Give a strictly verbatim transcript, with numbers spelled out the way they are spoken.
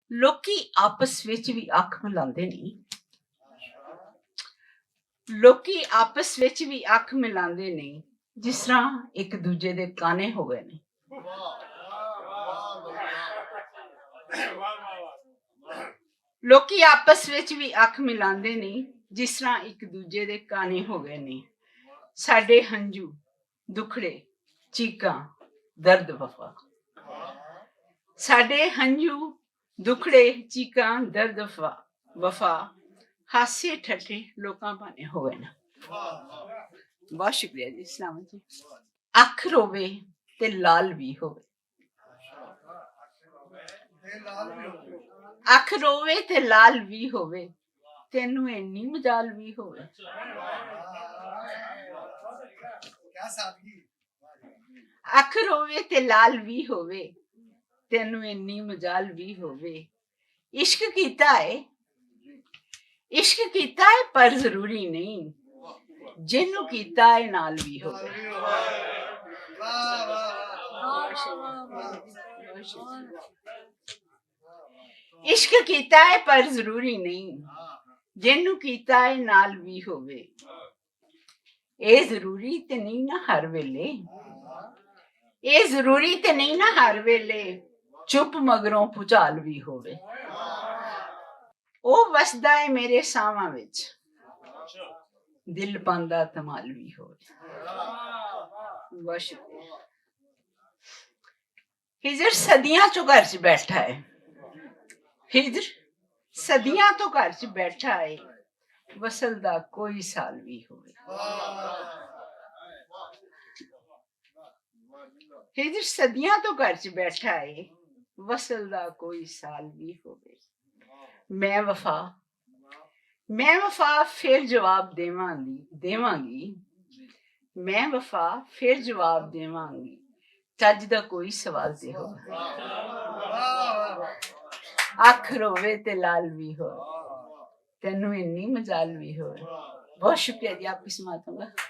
لوکی آپس وچ وی اکھ ملاندے نہیں۔ لوکی آپس وچ وی اکھ ملاندے نہیں، جس طرح اک دوجے دے کانے ہو گئے نے۔ لوکی آپس وچ وی اکھ ملاندے نہیں، جس طرح اک دوجے دے کانے ہو گئے نے۔ ساڈے ہنجو، دکھڑے، چیکاں، درد وفا۔ ساڈے ہنجو، دکھڑے، چیکاں، درد وفا، وفا، ہاسے ٹھٹھے لوکاں بھانے ہوئے نا۔ بہت شکریہ جی، سلامت جی۔ اکھ روے تے لال وی ہوئے۔ اکھ روے تے لال وی ہوئے، تینوں اینی مجال وی ہوئے۔ اکھ روے تے لال وی ہووے، تینوں اینی مجال وی ہووے۔ عشق کیتا ہے، عشق کیتا ہے، پر ضروری نہیں، جنوں کیتا ہے نال وی ہووے۔ عشق کیتا ہے، پر ضروری نہیں، جنوں کیتا ہے نال وی ہووے۔ اے ضروری تے نہیں نہ ہر ویلے، اے ضروری تے نہیں نہ ہر ویلے، چپ مگروں پچال وی ہووے۔ او وسدا اے میرے ساواں وچ، دل پاندا تمال وی ہووے۔ بہت شکریہ۔ ہجر صدیاں چوں گھر چ بیٹھا ہے۔ ہجر صدیاں تو گھر چ بیٹھا ہے، وصل دا کوئی سال وی ہوئے۔ ہجر صدیاں تو گھر چ بیٹھا ہے، وصل دا کوئی سال وی ہوئے۔ میں وفا، میں وفا فیر جواب دیواں گی، دیواں گی۔ میں وفا فیر جواب دیواں گی، چج دا کوئی سوال تے ہو۔ اکھ روے تے لال وی ہو، تینوں اینی مجال وی ہو۔ بہت شکریہ جی، آپ کی سماعتوں کا۔